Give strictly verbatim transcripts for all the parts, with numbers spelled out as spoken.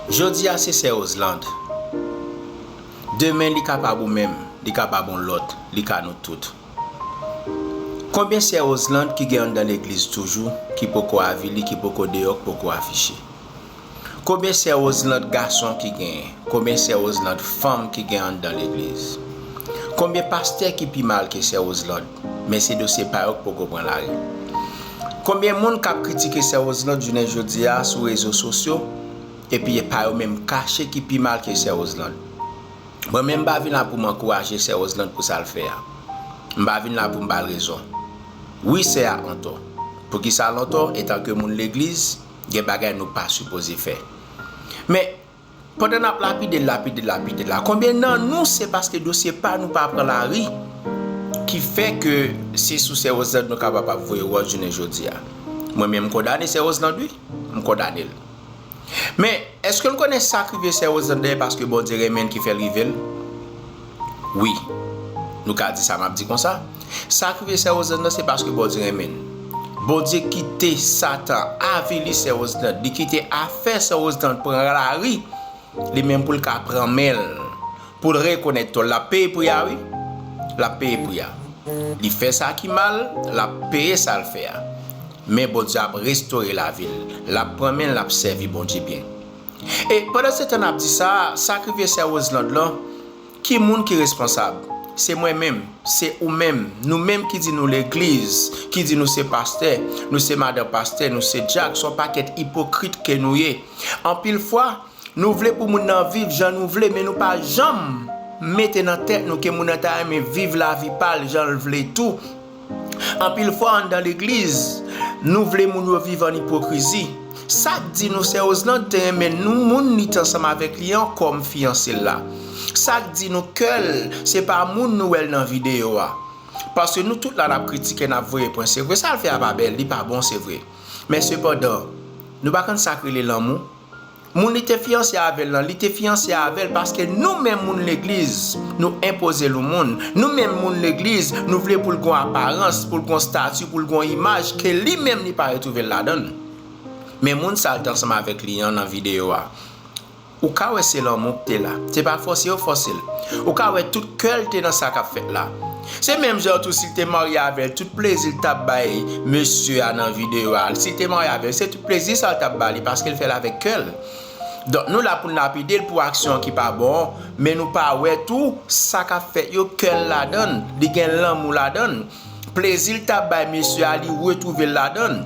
Jodi a se sè Roseland. Demen li kapab ou menm, li kapab yon lòt, li ka nou tout. Konbyen sè Roseland ki gen anndan legliz toujou, ki poko avili, ki poko deyò, ki poko afiche? Konbyen sè Roseland gason ki genyen? Konbyen sè Roseland fanm ki gen anndan legliz? Konbyen pastè ki pi mal ke sè Roseland, men se dosye pa yo k poko pran lari? Konbyen moun k ap kritike sè Roseland jounen jodi a sou rezo sosyo, epi e pa yo menm kache ki pi mal ke sè Roseland? Mwen menm m pa vin la pou m ankouraje sè Roseland pou sa l fè a. M pa vin la pou m ba l rezon. Wi, sè a antò. Poukisa l antò? Etanke moun legliz, gen bagay nou pa sipoze fè. Men, pandan n ap lapide l, lapide l, lapide l la, konbyen nan nou se paske dosye pa nou pa pran lari ki fè ke se sou sè Roseland nou kapab ap voye wòz jounen jodi a? Mwen menm m kondane sè Roseland, wi. M kondane l. Men, èske n konnen sa k rive sè Roseland la e paske Bondye renmen l ki fè l rive l? Wi. Nou ka di sa, m ap di konsa. Sa k rive sè Roseland la se paske Bondye renmen l. Bondye kite Satan avili sè Roseland. Li kite afè sè Roseland pran lari. Li menm pou l ka pran men l. Pou l rekonèt tò l, l ap peye pri a, wi. L ap peye pri a. Li fè sa ki mal, l ap peye sa l fè a. Men Bondye ap restore lavi l. L ap pran men l, l ap sèvi Bondye byen. E pandan se tan n ap di sa, sa k rive sè Roseland lan, ki moun ki responsab? Se mwen menm, se ou menm, nou menm ki di nou legliz, ki di nou se pastè, nou se madan pastè, nou se dyak, se yon pakèt ipokrit ke nou ye. Anpil fwa, nou vle pou moun nan viv jan nou vle, men nou pa janm mete nan tèt nou ke moun nan ta renmen viv lavi pa l jan l vle tou. Anpil fwa anndan legliz, nou vle moun yo viv ann ipokrizi. Sa k di nou sè Roseland te renmen nou moun li t ansanm avèk li an kòm fiyanse l la? Sa k di nou kè l se pa moun nou wè l nan videyo a? Paske nou tout la n ap kritike, n ap voye pwen. Se vre, sa l fè a pa bèl, li pa bon, se vre. Men sepandan, nou pa konn sa k rele lanmou? Moun li te fiyanse avè l lan, li te fiyanse avè l paske nou menm moun legliz, nou enpoze l yon moun. Nou menm moun legliz, nou vle pou l gon aparans, pou l gon stati, pou l gon imaj ke li menm li pa retwouve l ladan l. Men moun sa l t ansanm avèk li an nan videyo a. Ou ka wè se lanmou k te la. Se pa fòse yo fòse l. Ou ka wè tout kè l te nan sa k ap fèt la. Se menm jan tou si l te marye avè l, tout plezi l t ap bay mesye a nan videyo a. Si l te marye avè l, se tout plezi sa l t ap ba li paske l fè l avèk kè l. Donk, nou la pou n lapide l pou aksyon ki pa bon, men nou pa wè tou sa k ap fèt yo, kè l ladan l, li gen lanmou ladan l. Plezi l t ap bay mesye a, li retwouve l ladan l.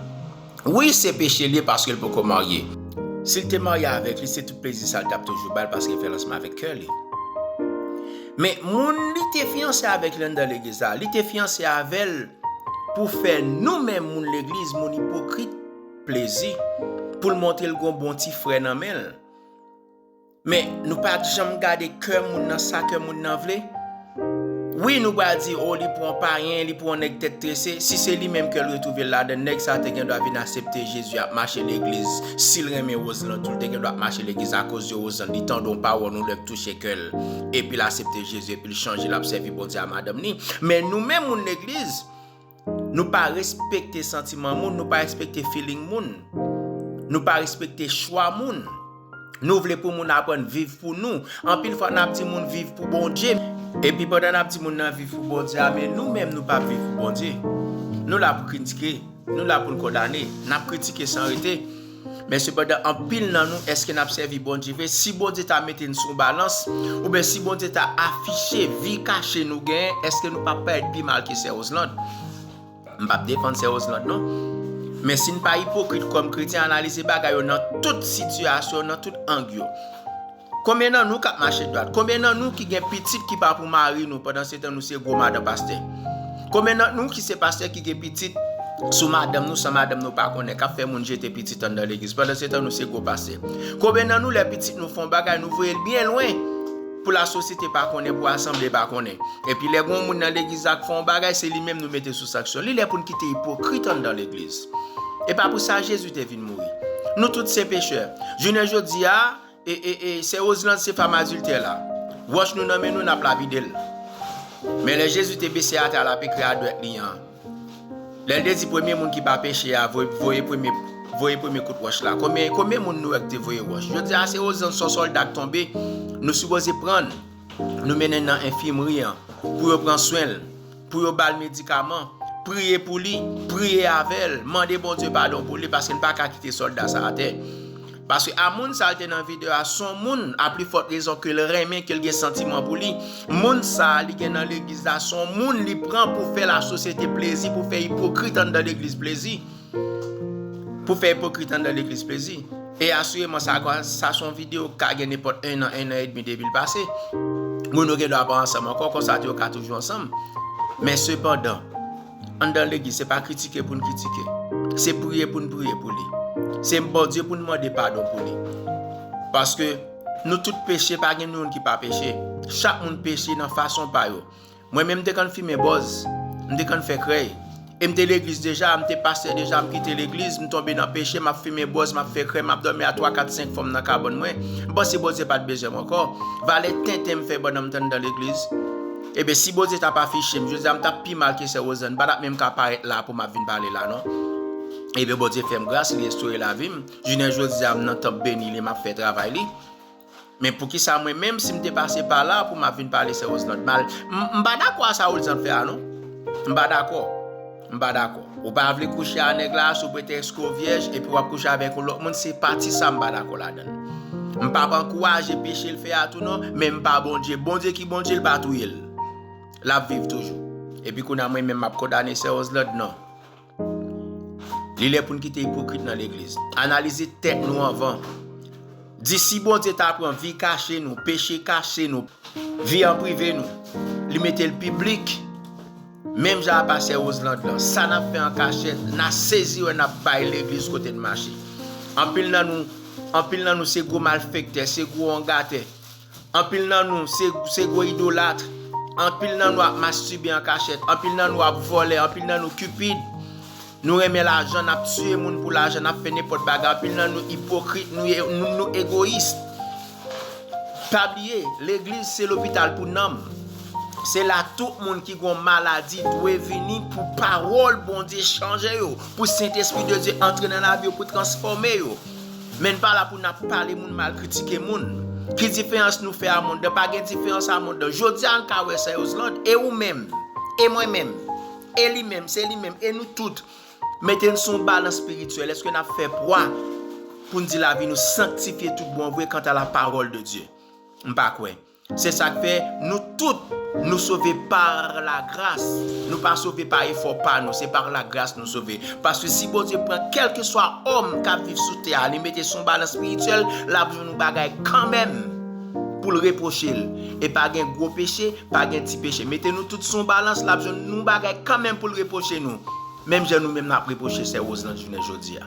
Wi, se peche l ye paske l poko marye. Si l te marye avèk li, se tout plezi sa l t ap toujou ba l paske l fè l ansanm avèk kè li. Men moun li te fiyanse avèk li anndan legliz la, li te fiyanse avè l pou fè nou menm moun legliz, moun ipokrit, plezi, pou l montre l gon bon ti frè nan men l. Men, nou pa t janm gade kè moun nan, sa kè moun nan vle. Wi, nou pral di, o, li pran payen, li pran nèg tèt trese. Si se li menm kè l retwouve l ladan, nèg sa te gen dwa vin aksepte Jezi, ap mache legliz. Si l renmen Roseland tou, l te gen dwa ap mache legliz akoz de Roseland. Li tande yon pawòl, yon lè k touche kè l. Epi l aksepte Jezi, epi l chanje, l ap sèvi Bondye a madanm ni. Men nou menm moun legliz, nou pa respekte santiman moun, nou pa respekte feeling moun. Nou pa respekte chwa moun. Nou vle pou moun aprann viv pou nou. Anpil fwa n ap di moun viv pou Bondye. Epi pandan n ap di moun nan viv pou Bondye a, men nou menm nou p ap viv pou Bondye. Nou la pou kritike, nou la pou n kondane. N ap kritike san rete. Men sepandan, anpil nan nou, èske n ap sèvi Bondye vre? Si Bondye ta mete n sou balans, oubyen si Bondye ta afiche vi kache nou genyen, èske nou p ap parèt pi mal ke sè Roseland? M p ap defann sè Roseland non. Men si n pa ipokrit kòm kretyen, analize bagay yo nan tout sitiyasyon, nan tout ang yo. Konbyen nan nou k ap mache dwat? Konbyen nan nou ki gen pitit ki pa pou mari nou, pandan se tan nou se gwo madan pastè? Konbyen nan nou ki se pastè ki gen pitit sou madanm nou san madanm nou pa konnen, k ap fè moun jete pitit anndan legliz, pandan se tan nou se gwo pastè? Konbyen nan nou lè pitit nou fè yon bagay, nou voye l byen lwen pou lasosyete pa konnen, pou asanble pa konnen? Epi lè gon moun nan legliz la k fè yon bagay, se li menm nou mete sou sanksyon. Li lè pou n kite ipokrit anndan legliz. E pa pou sa Jezi te vin mouri. Nou tout se pechè. Jounen jodi a, e, e, e, sè Roseland se fanm adiltè la. Wòch nou nan men nou, n ap lapide l. Men lè Jezi te bese atè a, l ap ekri adwèt li an. Lè l te di premye moun ki pa peche a, voye, voye premye voye premye kout wòch la? Konbyen, konbyen moun nou wè ki te voye wòch? Jodi a, se Roselande, se yon sòlda k tonbe, nou sipoze pran l, nou mennen l nan enfimri an, pou yo pran swen l, pou yo ba l medikaman, priye pou li, priye avè l, mande Bondye padon pou li, paske n pa ka kite sòlda sa atè. Paske a moun sa l te nan videyo a, se yon moun, a pli fòt rezon ke l renmen, ke l gen santiman pou li. Moun sa a, li gen nan legliz la, se yon moun li pran pou fè lasosyete plezi, pou fè ipokrit anndan legliz plezi. Pou fè ipokrit anndan legliz plezi. E asireman, sa, sa se yon videyo k ka gen nenpòt en an, en an edmi depi l pase. Moun yo gen dwa pa ansanm ankò, konsa tou yo ka toujou ansanm. Men sepandan, anndan legliz, se pa kritike pou n kritike. Se priye pou n priye pou li. Se Bondye pou n mande padon pou li. Paske nou tout peche, pa gen youn ki pa peche. Chak moun peche nan fason pa yo. Mwen menm, m te konn fimen bòz, m te konn fè krèy. E m te legliz deja, m te pastè deja, m kite legliz, m tonbe nan peche, m ap fimen bòz, m ap fè krèy, m ap dòmi a twa, kat, senk fanm nan kabann mwen. M panse Bondye pa t bezwen m ankò. Valè tenten m fè pandan m t anndan legliz. Ebyen, si Bondye t ap afiche m, jodi a m t ap pi mal ke sè Roselande, m pa t ap menm ka parèt la pou m ap vin pale la, non. Ebyen, Bondye fè m gras, li restore lavi m. Jounen jodi a, m nan tanp beni li, m ap fè travay li. Men poukisa mwen menm, si m te pase pa la pou m ap vin pale sè Roselande mal? M, m pa dakò a sa Roselande fè a, non. M pa dakò. M pa dakò. Ou pa vle kouche a nèg la sou pretèks ke w vyèj, epi w ap kouche avèk yon lòt moun, se pati sa m pa dakò ladan l. M p ap ankouraje peche l fè a tou, non, men m pa Bondye. Bondye ki Bondye, l pa touye l. L ap viv toujou. Epi kounye a, mwen menm, m ap kondane sè Roselande, non. Li lè pou n kite ipokrit nan legliz. Analize tèt nou anvan. Di si Bondye ta pran vi kache nou, peche kache nou, vi an prive nou, li mete l piblik, menm jan a pastè Roselande lan, sa n ap fè an kachèt, n a sezi wè n ap bay legliz kote n mache. Anpil nan nou, anpil nan nou se gwo malfektè, se gwo wongatè. Anpil nan nou se, se gwo idolat. Anpil nan nou ap mastibe an kachèt. Anpil nan nou ap vòlè. Anpil nan nou kipid. Nou renmen lajan, n ap tiye moun pou lajan, n ap fè nenpòt bagay. Anpil nan nou ipokrit, nou, nou, nou egoyis. Pa bliye, legliz se lopital pou nanm. Se la tout moun ki gon maladi dwe vini pou pawòl Bondye chanje yo, pou Sentespri de Dye antre nan lavi yo, pou transfòme yo. Men n pa la pou n ap pale moun mal, kritike moun. Ki diferans nou fè a mond lan? Pa gen diferans a mond lan. Jodi a, n ka wè sè Roselande, e ou menm, e mwen menm, e li menm, se li menm, e nou tout. Mete n sou yon balans espirityèl. Èske n ap fè pwa pou n di lavi nou sanktifye tout bon vre kanta la parole de Dieu? M pa kwè. Se sa k fè nou tout, nou sove par la grâce. Nou pa sove pa efò pa nou, se par la grâce nou sove. Paske si Bondye pran kèlkeswa òm k ap viv sou tè a, li mete sou yon balans espirityèl, l ap jwenn yon bagay kanmenm pou l repwoche l. E pa gen gwo peche, pa gen ti peche. Mete nou tout sou yon balans, l ap jwenn yon bagay kanmenm pou l repwoche nou. Menm jan nou menm n ap repwoche sè Roselande jounen jodi a.